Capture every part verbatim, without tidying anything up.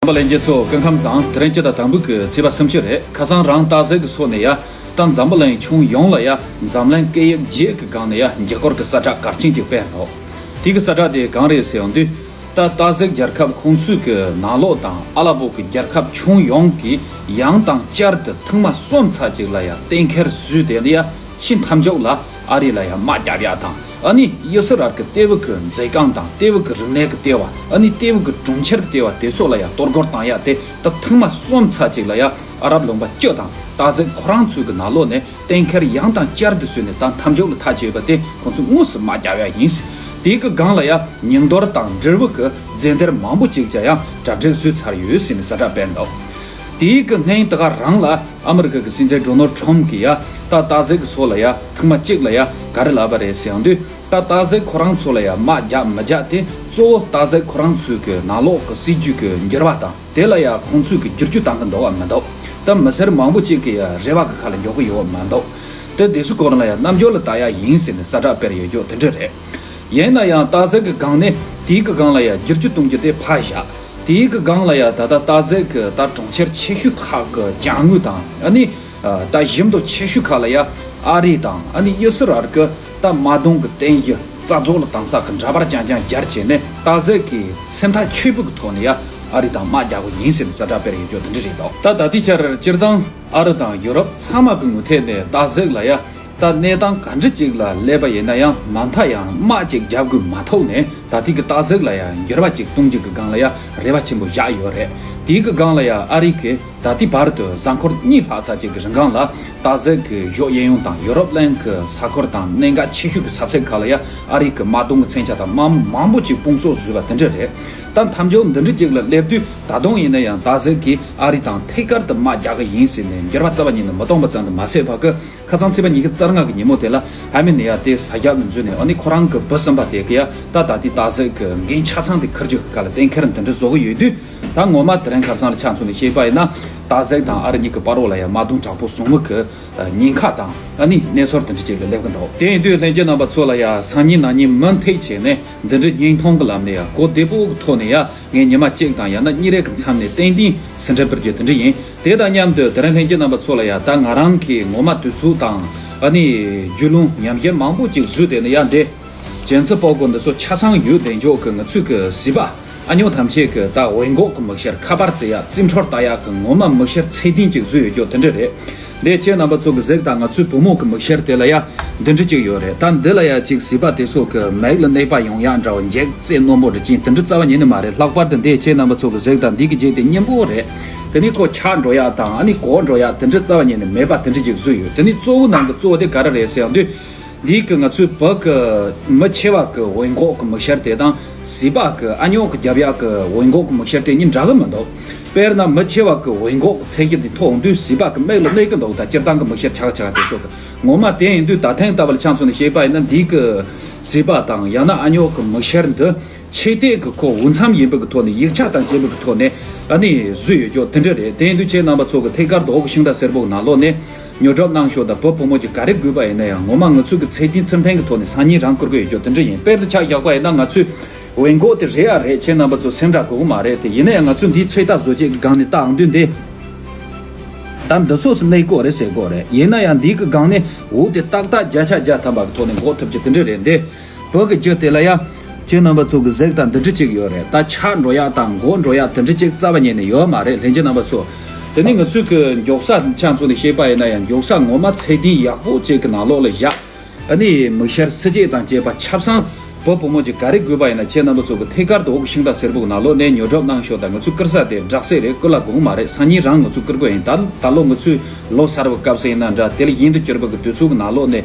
རྣམ་པ་ལྷན་རྒྱས་ཚོ་སྐུ་ཁམས་བཟང་། དེ་རིང་སྤྱི་ཟླ་དང་པོ་གི་ཚེས་པ་སུམ་ཅུ་རེད། ཁ་སང་རང་སྟག་གཟིག་གི་ཕྱོགས་ནས་ཡ་ད་འཛམ་བུ་གླིང་ཁྱོན་ཡོངས་ལ་ཡ་འཛམ་གླིང་སྐད་ཡིག་བརྒྱད་ཀྱི་སྒང་ནས་ཡ་འགྱུར་སྐོར་གྱི་གསལ་བསྒྲགས་གལ་ཆེན་ཅིག་སྤེལ་འདུག་དེ་གི་གསལ་བསྒྲགས་དེ་གང་རེད་ཟེར་ཡོང་དུས། ད་སྟག་གཟིག་རྒྱལ་ཁབ་ཁོང་ཚོའི་གི་ནང་ལོགས་དང་ཨ་ལ་པོ་གི་རྒྱལ་ཁབ་ཁྱོན་ཡོངས་ཀྱི་ཡང་དང་བསྐྱར་དུ་ཐེངས་མ་གསུམ་ཚར་ཅིག་ལ་ཡ་གཏན་འཁེལ་བཟོས་ཏེ་ཡ་ཕྱི་མཐའ་མཇུག་ལ་ཨ་རི་ལ་ཡ་དམག་རྒྱབ་ཡ་དང་། ཨ་ནི་ཨི་སི་རལ་གི་ལྟེ་བ་གི་མཛོད་ཁང་དང་ལྟེ་བ་གི་རིག་གནས་ཀྱི་ལྟེ་བ། ཨ་ནི་ལྟེ་བ་གི་གྲོང་ཁྱེར་གྱི་ལྟེ་བ་དེ་ཚོ་ལ་ཡ་གཏོར་རྒོལ་བཏང་ཡ་དེ་ད་ཐེངས་མ་གསུམ་ཚར་ཅིག་ལ་ཡ་ཨ་རབ་ལུང་པ་བཅུ་དང་སྟག་གཟིག་ཁོ་རང་ཚོའི་གི་ནང་ལོགས་ནས་གཏན་འཁེལ་ཡང་དང་བསྐྱར་དུ་བཟོས་ནས་ད་མཐའ་མཇུག་ལ་ཐག་བཅད་པ་དེ་ཁོང་ཚོ་དངོས་སུ་དམག་རྒྱབ་ཡ་ཡིན། དེའི་གི་སྒང་ལ་ཡ་ཉིན་རྡོར་དང་འབྲེལ་བ་གི་རྫས་འདིར་མང་པོ་ཅིག་ཀྱང་ཡང་གྲ་སྒྲིག་བཟོས་ཚར་ཡོད་ཟེར་ནས་གསལ་བསྒྲགས་སྤེལ་འདུག་དེའི་གི་སྔོན་དེ་ག་རང་ལ་ཨ་མི་རི་ཀ་གི་སྲིད་འཛིན་ཌོ་ནལ་ཊམ་གྱིས་ཡ་ད་སྟག་གཟིག་གི་ཕྱོགས་ལ་ཡ་ཐེངས་མ་གཅིག་ལ་ཡ་ག་རེ་ལབ་པ་རེད་ཟེར་ཡོང་དུས། ད་སྟག་གཟིག་ཁོ་རང་ཚོ་ལ་ཡ་དམག་རྒྱག་མི་རྒྱག་དེ་གཙོ་བོ་སྟག་གཟིག་ཁོ་རང་ཚོའི་གི་ནང་ལོགས་གི་སྲིད་ཇུས་གི་འགྱུར་བ་དང་དེ་ལ་ཡ་ཁོང་ཚོས་གི་བསྒྱུར་བཅོས་བཏང་གི་འདུག་བ་མི་འདུག་ད་མི་སེར་མང་པོ་ཅིག་གི་ཡ་རེ་བ་གི་ཁ་ལ་འཇོག་གི་ཡོད་བ་མི་འདུག་དེ་དེ་ཚོའི་སྐོར་ལ་ཡ་རྣམ་འགྱུར་ལ་ལྟ་ཡ་ཡིན་ཟེར་ནས་གསལ་བསྒྲགས་སྤེལ་ཡོད་རྒྱུ་དེ་འདྲ་རེད། ཡིན་ན་ཡང་སྟག་གཟིག་གི་སྒང་ནས་དེའི་གི་སྒང་ལ་ཡ་བསྒྱུར་བཅོས་གཏོང་རྒྱུ་དེ་ཕར་བཞག་དེའི་གི་སྒང་ལ་ཡ་ད་ལྟ་སྟག་གཟིག་གི་ད་གྲོང་ཁྱེར་ཆེ་ཤོས་ཁག་གི་ཅ་དངོས་དང་། ཨ་ནི་ད་ཞིམ་མདོག་ཆེ་ཤོས་ཁག་ལ་ཡ་ཨ་རི་དང་ཨ་ནི་ཨི་སི་རལ་གི་ད་དམག་དོན་གི་རྟེན་གཞི་རྩ་རྫོགས་ལ་བཏང་ས་གི་འདྲ་པར་རྐྱང་རྐྱང་སྦྱར་བྱས་ནས་སྟག་གཟིག་གི་སེམས་ཐག་ཆོད་པོ་གི་ཐོག་ནས་ཡ་ཨ་རི་དང་དམག་རྒྱག་གི་ཡིན་ཟེར་ནས་གསལ་བསྒྲགས་སྤེལ་ཡོད་རྒྱུ་དེ་འདྲ་རེད་འདུག་ད་ད་ལྟའི་ཆར་སྤྱིར་བཏང་ཨ་རི་དང་ཡུ་རོབ་ཚང་མ་གི་ངོས་ཐད་ནས་སྟག་གཟིག་ལ་ཡ་ད་གནས་སྟངས་ག་འདྲ་ཅིག་ལ་སླེབས་པ་ཡིན་ན་ཡང་མ་མཐའ་ཡང་དམག་ཅིག་རྒྱབ་དགོས་མ་ཐུག་ནས་ད་ལྟའི་གི་སྟག་གཟིག་ལ་ཡ་འགྱུར་བ་ཅིག་གཏོང་རྒྱུ་གི་སྒང་ལ་ཡ་རེ་བ་ཆེན་པོ་བཞག་ཡོད་རེད། དེའི་གི་སྒང་ལ་ཡ་ཨ་རི་གི་ད་ལྟའི་བར་དུ་གཟའ་འཁོར་གཉིས་ལྷག་ཙམ་ཅིག་གི་རིང་སྒང་ལ་སྟག་གཟིག་གི་གཞུང་གཡས་གཡོན་དང་ཡུ་རོབ་གླིང་གི་ས་ཁུལ་དང་གནད་འགག་ཆེ་ཤོས་ཀྱི་ས་ཚིགས་ཁག་ལ་ཡ་ཨ་རི་གི་དམག་དོན་གྱི་མཚོན་ཆ་དང་དམག་མི་མང་པོ་ཅིག་སྤུངས་གསོག་བཟོས་པ་དེ་འདྲ་རེད། ད་མཐའ་མཇུག་འདི་འདྲ་ཅིག་ལ་སླེབས་དུས་ད་དུང་ཡིན་ན་ཡང་སྟག་གཟིག་གིས་ཨ་རི་དང་ཐད་ཀར་དུ་དམག་རྒྱག་གི་ཡིན་ཟེར་ནས་འགྱུར་བ་རྩ་བ་ཉིད་ནས་མི་གཏོང་པ་ཙམ་དུ་མ་ཟད་པ་གི་ཁ་སང་ཚེས་པ་ཉི་ཤུ་རྩ་ལྔ་གི་ཉིན་མོ་དེ་ལ་ཧ་མི་ནི་ཡ་དེ་ས་རྒྱག་ལ་འཛུལ་ནས་ཨ་ནི་ཁོ་རང་གི་བུ་གསུམ་པ་དེ་གི་ཡ་ད་ད་ལྟའི་སྟག་གཟིག་གི་འགན་ཆ་ཚང་དེ་འཁུར་རྒྱུ་གི་སྒང་ལ་གཏན་འཁེལ་འདི་འདྲ་བཟོ་གི་ཡོད་དུས། ད་ངོ་མ་དེ་རིང་ཁ་སང་ལ་ཆ་མཚོན་ནས་བཤད་པ་ཡིན་ན་སྟག་གཟིག་དང་ཨ་རི་གཉིས་ཀྱི་བར་ལ་ཡ་དམག་དོན་དྲག་པོ་བཟུང་བ་གི་ཉེན་ཁ་དང་ཨ་ནི་གནས་ཚུལ་དེ་འདྲ་ཅིག་ལ་སླེབས་ཀྱི་འདུག་དེ་ཡིན་དུས་ལྷན་རྒྱས་རྣམ་པ་ཚོ་ལ་ཡ་སང་ཉིན་གནངས་ཉིན་མུ་མཐུད་བྱས་ནས་འདི་འདྲའི་བརྙན་ཐུང་གི་ལམ་ནས་ཡ་གོ་བདེ་པོ་གི་ཐོག་ནས་ཡ་ངས་ཉི་མ་གཅིག་དང་ཡང་ན་གཉིས་རེ་གི་མཚམས་ནས་ཏན་ཏན་ཟིན་བྲིས་སྤེལ་རྒྱུ་དེ་འདྲ་ཡིན། དེ་དང་མཉམ་དུ་དེ་རིང་ལྷན་རྒྱས་རྣམ་པ་ཚོ་ལ་ཡ་ད་ང་རང་གི་ངོ་མ་དུས་ཚོད་དང་ཨ་ནི་རྒྱུས་ལོན་ཉམས་ཞིབ་མང་པོ་ཅིག་བཟོས་ཏེ་ནི་ཡ་འདི་རྒྱལ་ཚབ་པོ་གོ་འདི་ཚོ་ཆ་ཚང་ཡོད་དེ་འཇོག་གི་ང་ཚོས་གི་གཟིགས་པ་ཨ་ཉོ་ཐམས་ཅད་གི་ད་འོད་འགོག་གི་མིག་ཤར་ཁ་པར་བརྩི་ཡ་རྩིས་འཕྲུལ་ལྟ་ཡ་གི་ངོ་མ་མིག་ཤར་ཚད་ལྡན་ཅིག་བཟོས་ཡོད་རྒྱུ་དེ་འདྲ་རེད། འདི་ཁྱེད་རྣམ་པ་ཚོ་གི་གཟིགས་དང་ང་ཚོའི་བུ་མོ་གི་མིག་ཤར་དེ་ལ་ཡ་འདི་འདྲ་ཅིག་ཡོད་རེད། ད་འདི་ལ་ཡ་ཅིག་གཟིགས་པ་དེ་ཚོ་གི་མིག་ལ་གནོད་པ་ཡོང་ཡ་འདྲ་བ་འཇིགས་རྩེ་རྣོན་པོ་འདྲ་ཅན་དེ་འདྲ་རྩ་བ་ཉིད་ནས་མ་རེད། ལྷག་པར་དུ་འདི་ཁྱེད་རྣམ་པ་ཚོ་གི་གཟིགས་དང་འདི་གི་རྗེས་དེ་སྙན་པོ་རེད། དེ་ནི་ཁོ་ཆག་འགྲོ་ཡ་དང་ཨ་ནི་གོག་འགྲོ་ཡ་དེ་འདྲ་རྩ་བ་ཉིད་ནས་མེད་པ་དེ་འདྲ་ཅིག་བཟོས་ཡོད། དེ་ནི་གཙོ་བོ་ནང་གི་གཙོ་བོ་དེ་ག་རེ་རེད་ཟེར་ཡོང་དུས། འདི་གི་ང་ཚོའི་བོད་གི་མི་ཆེ་བ་གི་འོད་འགོག་གི་མིག་ཤར་དེ་དང་གཟིགས་པ་གི་ཨ་ཉོག་གི་རྒྱབ་ཡག་གི་འོད་འགོག་གི་མིག་ཤར་དེ་གཉིས་འདྲ་གི་མི་འདུག་དཔེར་ན་མི་ཆེ་བ་གི་འོད་འགོག་གི་ཚད་གཞི་དེ་མཐོ་འོང་དུས་གཟིགས་པ་གི་མིག་ལ་གནོད་གི་འདུག་ད་སྤྱིར་བཏང་གི་མིག་ཤར་ཆག་ཆག་དེ་ཚོ་གི་ངོ་མ་དེ་ཡིན་དུས་ད་ཐེངས་ལྟ་བུ་ལ་ཆ་མཚོན་ནས་བཤད་པ་ཡིན་ན་འདི་གི་གཟིགས་པ་དང་ཡང་ན་ཨ་ཉོག་གི་མིག་ཤར་འདི་ཆེ་གཏད་གི་ཁོ་འོས་འཚམ་ཡིན་པ་གི་ཐོག་ནས་ཡིག་ཆ་དང་བཅས་པ་གི་ཐོག་ནས་ཨ་ནི་བཟོས་ཡོད་ཀྱོག་དེ་འདྲ་རེད། དེ་ཡིན་དུས་ཁྱེད་རྣམ་པ་ཚོ་གི་ཐད་ཀར་དུ་འོག་གི་ཤིང་རྟ་སེར་པོ་གི་ནང་ལོགས་ནས། ཉོ་སྒྲུབ་གནང་ཤོག་དང་བུ་བུ་མོ་གྱི་ག་རེ་དགོས་པ་ཡིན་ན་ཡང་ངོ་མ་ང་ཚོ་གི་ཚད་ལྡན་ཚུལ་ལྡན་གྱི་ཐོག་ནས་སང་ཉིན་རང་བསྐུར་གི་ཡོད་ཀྱོག་དེ་འདྲ་ཡིན། དཔེར་དུ་ཆ་བཞག་པ་ཡིན་ན་ང་ཚོས་འོས་འགོག་དེ་རེད་ཡ་རེད། ཁྱེད་རྣམ་པ་ཚོ་སེམས་ཁྲལ་དགོས་གི་མ་རེད། དེ་ཡིན་ན་ཡང་ང་ཚོས་འདིའི་ཚོད་ལྟ་བཟོ་བྱེད་ཀྱི་སྒང་ནས་ལྟ་ཨང་དུས་འདི་ད་འདི་ཚོ་སུ་གནས་དགོས་རེད་ཟེར་དགོས་རེད། ཡིན་ན་ཡང་འདི་གི་སྒང་ནས་འོ་དེ་ཏག་ཏག་བརྒྱ་ཆ་བརྒྱ་ཐམ་པ་གི་ཐོག་ནས་འགོག་ཐུབ་ཀྱི་དེ་འདྲ་རེད། འདི་བོད་ཀྱི་རྒྱུ་དེ་ལ་ཡ། ཁྱེད་རྣམ་པ་ཚོ་གི་གཟིགས་དང་འདི་འདྲ་ཅིག་ཡོད་རེད། ད་ཆག་འགྲོ་ཡག་དང་འགོག་འགྲོ་ཡག་དེ་འདྲ་ཅིག་རྩ་བ་ཉིད་ནས་ཡོད་མ་རེད། ལྷན་རྒྱས་རྣམ་པ་ཚོ། དེ་ནི་ང་ཚོའི་གི་མགྱོགས་ས་ཆ་མཚོན་ནས་བཤད་པ་ཡིན་ན་ཡང་མགྱོགས་ས་ངོ་མ་ཚད་ལྡན་ཡག་པོ་ཅིག་གི་ནང་ལོགས་ལ་བཞག་ཨ་ནི་མིག་ཤར་སི་ཅེག་དང་བཅས་པ་ཆ་ཚང་བུ་བུ་མོ་ཅིག་ག་རེ་དགོས་པ་ཡིན་ན་ཁྱེད་རྣམ་པ་ཚོ་གི་ཐད་ཀར་དུ་འོག་གི་ཤིང་རྟ་སེར་པོ་གི་ནང་ལོགས་ནས་ཉོ་སྒྲུབ་གནང་ཤོག་དང་། ང་ཚོའི་བསྐུར་ས་དེ་སྦྲག་སྲིད་རེད། བསྐུར་གླ་དགོས་གི་མ་རེད། སང་ཉིན་རང་ང་ཚོ་བསྐུར་དགོས་ཡིན། ད་ད་ལོ་ང་ཚོའི་ལོ་གསར་བའི་སྐབས་སུ་ཡིན་ན་འདྲ་དེ་ལ་ཡིན་དུ་གྱུར་པ་གི་དུས་ཚོད་གི་ནང་ལོགས་ནས།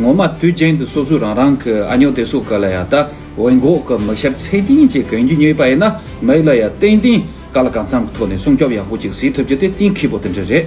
ངོ་མ་དུས་རྒྱུན་དུ་སོ་སོ་རང་རང་གི་ཨ་ཉོ་དེ་ཚོ་ག་ལ་ཡ་ད་འོས་འགོག་གི་མིག་ཤར་ཚད་ལྡན་ཅིག་གོན་རྒྱུ་ཉོས་པ་ཡིན་ན་མིག་ལ་ཡ་ཏན་ཏན་དཀའ་ལས་གང་འཚམ་གི་ཐོག་ནས་སྲུང་སྐྱོབ་ཡག་པོ་ཅིག་བྱེད་ཐུབ་རྒྱུ་དེ་གཏན་འཁེལ་པོ་དེ་འདྲ་རེད།